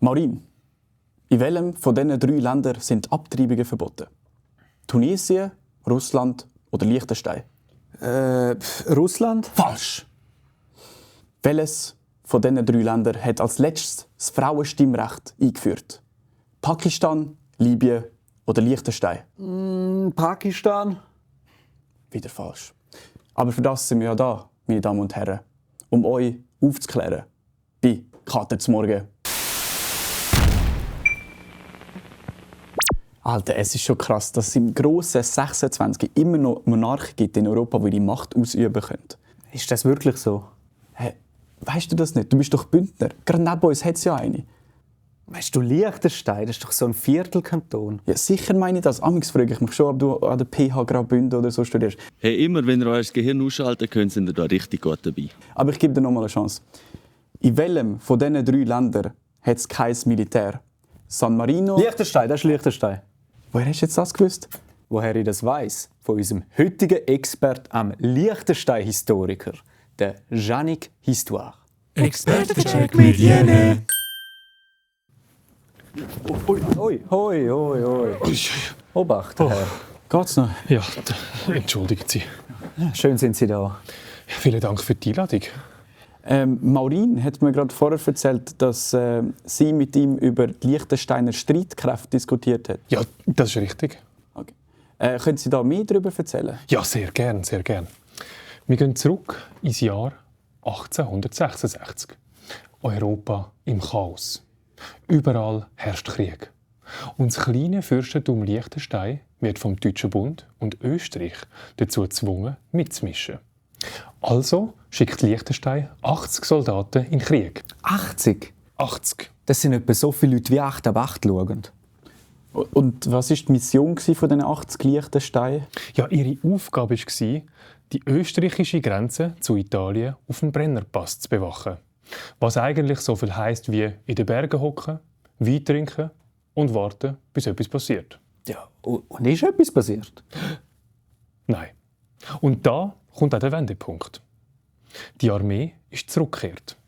Maureen, in welchem von diesen 3 Ländern sind Abtreibungen verboten? Tunesien, Russland oder Liechtenstein? Russland? Falsch! Welches von diesen 3 Ländern hat als letztes das Frauenstimmrecht eingeführt? Pakistan, Libyen oder Liechtenstein? Pakistan? Wieder falsch. Aber für das sind wir ja da, meine Damen und Herren, um euch aufzuklären. Bei Kater zum Morgen. Alter, es ist schon krass, dass es im grossen 26 immer noch Monarchen gibt in Europa, die die Macht ausüben können. Ist das wirklich so? Hey, weißt du das nicht? Du bist doch Bündner. Gerade neben uns hat es ja eine. Weißt du, Liechtenstein, das ist doch so ein Viertelkanton. Ja, sicher meine ich das. Amigs frage ich mich schon, ob du an der PH Graubünden oder so studierst. Hey, immer wenn ihr euer Gehirn ausschalten könnt, sind ihr da richtig gut dabei. Aber ich gebe dir noch mal eine Chance. In welchem von diesen 3 Ländern hat es kein Militär? San Marino... Liechtenstein, das ist Liechtenstein. Woher hast du jetzt das gewusst? Woher ich das weiss? Von unserem heutigen Expert am Liechtenstein-Historiker, der Jannik Histoire. Expertencheck mit Jene. Oi. Obacht, Herr. Geht's noch? Ja, entschuldigen Sie. Schön sind Sie da. Ja, vielen Dank für die Einladung. Maureen hat mir gerade vorher erzählt, dass sie mit ihm über die Liechtensteiner Streitkräfte diskutiert hat. Ja, das ist richtig. Okay. Können Sie da mehr darüber erzählen? Ja, sehr gern, sehr gern. Wir gehen zurück ins Jahr 1866. Europa im Chaos. Überall herrscht Krieg. Und das kleine Fürstentum Liechtenstein wird vom Deutschen Bund und Österreich dazu gezwungen, mitzumischen. Also schickt Liechtenstein 80 Soldaten in den Krieg. 80? 80. Das sind etwa so viele Leute wie 8 ab 8 schauen. Und was war die Mission von diesen 80 Liechtenstein? Ja, ihre Aufgabe war, die österreichische Grenze zu Italien auf dem Brennerpass zu bewachen. Was eigentlich so viel heisst wie in den Bergen hocken, Wein trinken und warten, bis etwas passiert. Ja, und ist etwas passiert? Nein. Und da kommt auch der Wendepunkt. Die Armee ist zurückgekehrt.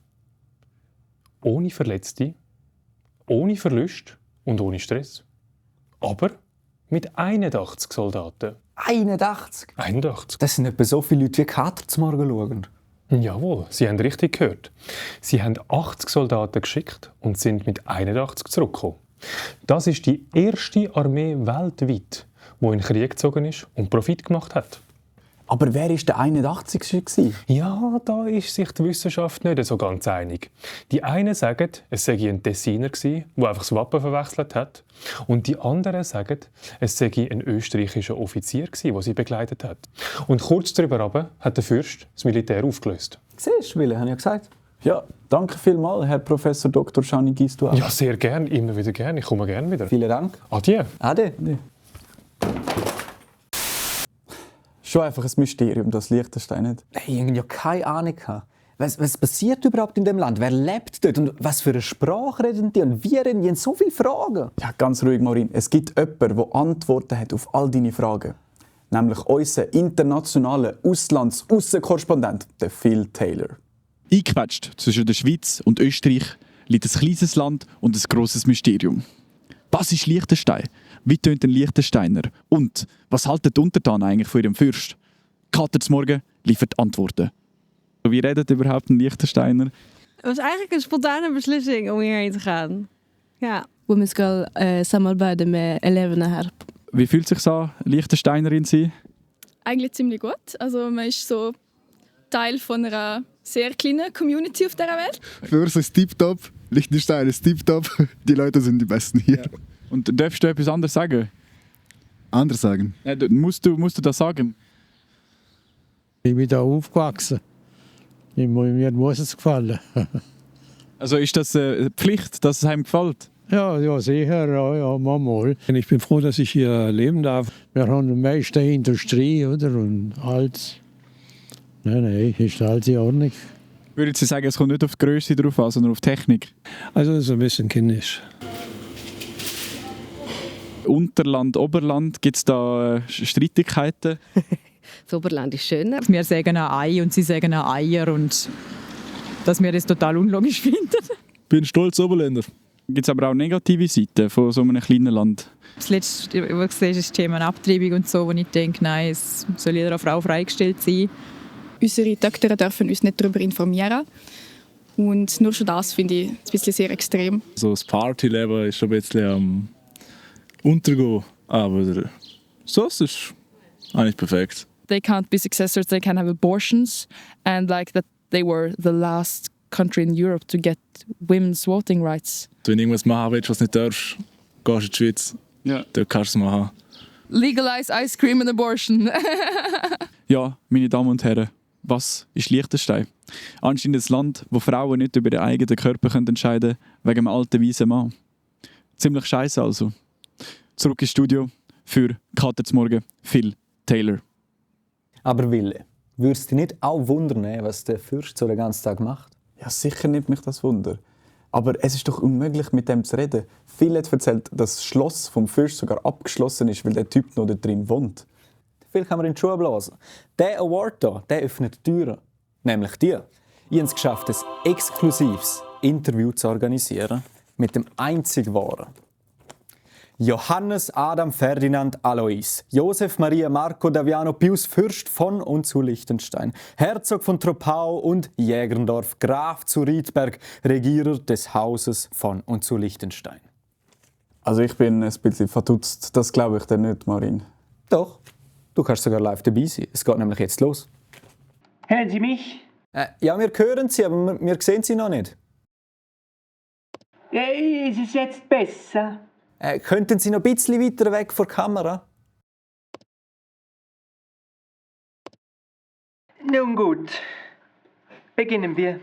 Ohne Verletzte, ohne Verlust und ohne Stress. Aber mit 81 Soldaten. 81? 81. Das sind etwa so viele Leute wie Kater zum Morgen schauen. Jawohl, Sie haben richtig gehört. Sie haben 80 Soldaten geschickt und sind mit 81 zurückgekommen. Das ist die erste Armee weltweit, die in den Krieg gezogen ist und Profit gemacht hat. Aber wer war der 81. Ja, da ist sich die Wissenschaft nicht so ganz einig. Die einen sagen, es sei ein Tessiner der einfach das Wappen verwechselt hat. Und die anderen sagen, es sei ein österreichischer Offizier der sie begleitet hat. Und kurz darüber hat der Fürst das Militär aufgelöst. Siehst du, Wille, habe ich ja gesagt. Ja, danke vielmals, Herr Professor Dr. Jannik Histoire. Ja, sehr gern, immer wieder gern. Ich komme gerne wieder. Vielen Dank. Adieu. Ade. Schon einfach ein Mysterium, das Liechtenstein nicht. Ich habe ja keine Ahnung. Was passiert überhaupt in dem Land? Wer lebt dort? Und was für eine Sprache reden die? Und wie reden die? Und so viele Fragen. Ja, ganz ruhig, Maureen. Es gibt jemanden, der Antworten hat auf all deine Fragen. Nämlich unser internationaler Auslands-Aussenkorrespondent, der Phil Taylor. Eingequetscht zwischen der Schweiz und Österreich liegt ein kleines Land und ein grosses Mysterium. Was ist Liechtenstein? Wie tönt ein Liechtensteiner? Und was halten die Untertanen eigentlich von ihrem Fürst? Kater zum Morgen liefert Antworten. Wie redet überhaupt ein Liechtensteiner? Het was eigenlijk een spontane beslissing om hierheen te gaan. Ja. We skal samarbeide med elevene her. Wie fühlt es sich an, Liechtensteinerin zu sein? Eigentlich ziemlich gut. Also man ist so Teil von einer sehr kleinen Community auf dieser Welt. Für uns ist Tip-Top. Liechtenstein ist Tip-Top. Die Leute sind die Besten hier. Ja. Und darfst du etwas anderes sagen? Anders sagen? Ja, musst du das sagen? Ich bin hier aufgewachsen. Mir muss es gefallen. Also ist das eine Pflicht, dass es einem gefällt? Ja, sicher. Ja, mal. Ich bin froh, dass ich hier leben darf. Wir haben die meiste Industrie, oder? Und alles. Nein, ist alles in Ordnung. Würden Sie sagen, es kommt nicht auf die Größe drauf an, sondern auf die Technik? Also das ist ein bisschen kindisch. Unterland, Oberland, gibt es da Streitigkeiten? Das Oberland ist schöner. Wir sagen ein Ei und sie sagen ein Eier und dass wir das total unlogisch finden. Ich bin stolz Oberländer. Gibt es aber auch negative Seiten von so einem kleinen Land? Das Letzte, was du siehst, ist das Thema Abtreibung und so, wo ich denke, nein, es soll jeder Frau freigestellt sein. Unsere Töchter dürfen uns nicht darüber informieren. Und nur schon das finde ich ein bisschen sehr extrem. So das Partyleben ist schon ein bisschen am Untergehen, aber sonst ist eigentlich perfekt. They can't be successors, they can have abortions, and like that they were the last country in Europe to get women's voting rights. Wenn du irgendwas machen willst, was du nicht darfst, gehst du in die Schweiz. Ja. Dort kannst du es machen. Legalize ice cream and abortion. Ja, meine Damen und Herren, was ist Liechtenstein? Anscheinend ein Land, wo Frauen nicht über ihren eigenen Körper entscheiden können, wegen einem alten weisen Mann. Ziemlich scheiße also. Zurück ins Studio für Kater zum Morgen, Phil Taylor. Aber Wille, würdest du dich nicht auch wundern, was der Fürst so den ganzen Tag macht? Ja, sicher nimmt mich das Wunder. Aber es ist doch unmöglich, mit dem zu reden. Phil hat erzählt, dass das Schloss vom Fürst sogar abgeschlossen ist, weil der Typ noch da drin wohnt. Viel kann man in die Schuhe blasen. Der Award hier, der öffnet Türen. Nämlich die. Ich habe es geschafft, ein exklusives Interview zu organisieren mit dem einzig Wahren. Johannes Adam Ferdinand Alois, Josef Maria Marco Daviano Pius Fürst von und zu Liechtenstein, Herzog von Troppau und Jägerndorf, Graf zu Riedberg, Regierer des Hauses von und zu Liechtenstein. Also ich bin ein bisschen verdutzt. Das glaube ich dir nicht, Marin. Doch, du kannst sogar live dabei sein. Es geht nämlich jetzt los. Hören Sie mich? Ja, wir hören Sie, aber wir sehen Sie noch nicht. Ist es jetzt besser? Könnten Sie noch ein bisschen weiter weg von der Kamera? Nun gut, beginnen wir.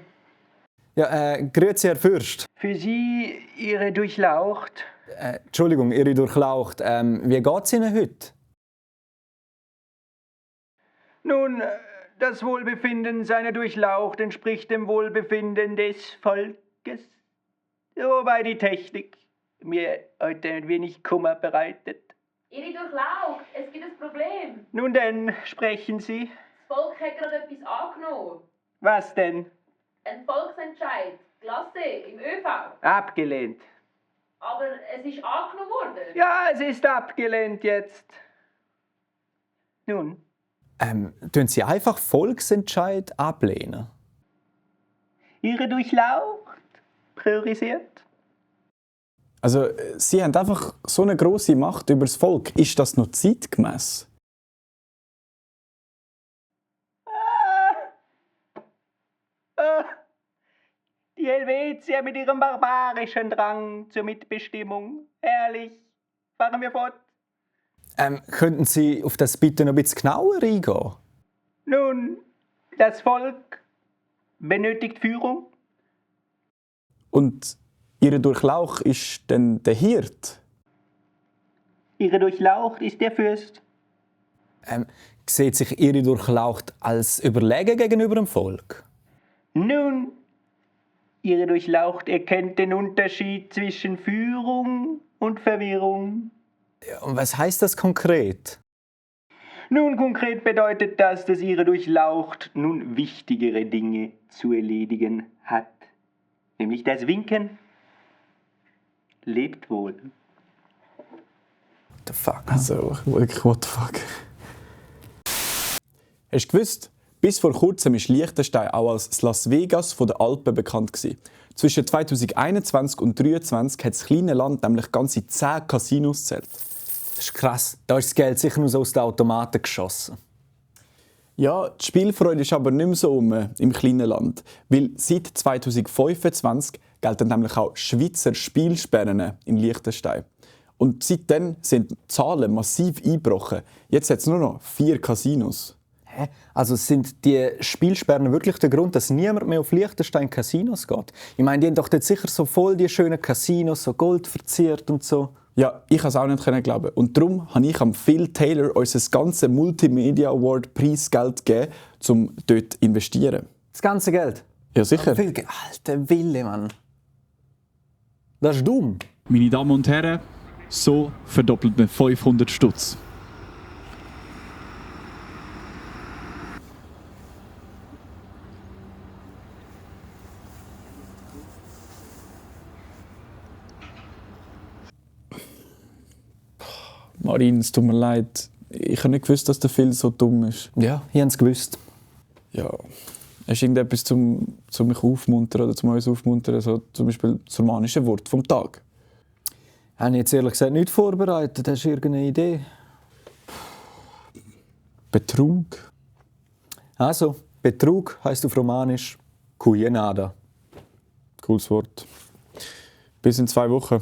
Ja, grüezi, Herr Fürst. Für Sie, Ihre Durchlaucht. Entschuldigung, Ihre Durchlaucht. Wie geht's Ihnen heute? Nun, das Wohlbefinden seiner Durchlaucht entspricht dem Wohlbefinden des Volkes. Wobei die Technik mir heute ein wenig Kummer bereitet. Ihre Durchlaucht, es gibt ein Problem. Nun denn, sprechen Sie. Das Volk hat gerade etwas angenommen. Was denn? Ein Volksentscheid, Klasse, im ÖV. Abgelehnt. Aber es ist angenommen worden. Ja, es ist abgelehnt jetzt. Nun? Tun Sie einfach Volksentscheid ablehnen? Ihre Durchlaucht priorisiert? Also, Sie haben einfach so eine grosse Macht über das Volk. Ist das noch zeitgemäß? Die Helvetier mit ihrem barbarischen Drang zur Mitbestimmung. Ehrlich, fahren wir fort. Könnten Sie auf das bitte noch ein bisschen genauer eingehen? Nun, das Volk benötigt Führung. Und Ihre Durchlaucht ist dann der Hirt? Ihre Durchlaucht ist der Fürst. Sieht sich Ihre Durchlaucht als überlegen gegenüber dem Volk? Nun, Ihre Durchlaucht erkennt den Unterschied zwischen Führung und Verwirrung. Ja, und was heißt das konkret? Nun, konkret bedeutet das, dass Ihre Durchlaucht nun wichtigere Dinge zu erledigen hat. Nämlich das Winken. Lebt wohl. What the fuck? Also, wirklich, what the fuck? Hast du gewusst, bis vor kurzem war Liechtenstein auch als das Las Vegas der Alpen bekannt gewesen. Zwischen 2021 und 2023 hat das kleine Land nämlich ganze 10 Casinos gezählt. Das ist krass. Da ist das Geld sicher nur so aus den Automaten geschossen. Ja, die Spielfreude ist aber nicht mehr so im kleinen Land. Weil seit 2025 gelten nämlich auch Schweizer Spielsperren in Liechtenstein. Und seitdem sind die Zahlen massiv eingebrochen. Jetzt hat es nur noch 4 Casinos. Hä? Also sind die Spielsperren wirklich der Grund, dass niemand mehr auf Liechtenstein Casinos geht? Ich meine, die haben doch dort sicher so voll die schönen Casinos, so goldverziert und so. Ja, ich konnte es auch nicht glauben. Und darum habe ich am Phil Taylor unser ganzes Multimedia Award Preisgeld gegeben, um dort zu investieren. Das ganze Geld? Ja, sicher. Alter Wille, Mann. Das ist dumm. Meine Damen und Herren, so verdoppelt man 500 Stutz. Marin, es tut mir leid. Ich habe nicht gewusst, dass der Phil so dumm ist. Ja, ich habe es gewusst. Ja. Hast du irgendetwas zum mich aufmuntern oder zum uns aufmuntern? So, zum Beispiel das romanische Wort vom Tag? Habe ich jetzt ehrlich gesagt nicht vorbereitet. Hast du irgendeine Idee? Betrug. Also, Betrug heisst auf Romanisch Cuienada. Cooles Wort. Bis in 2 Wochen.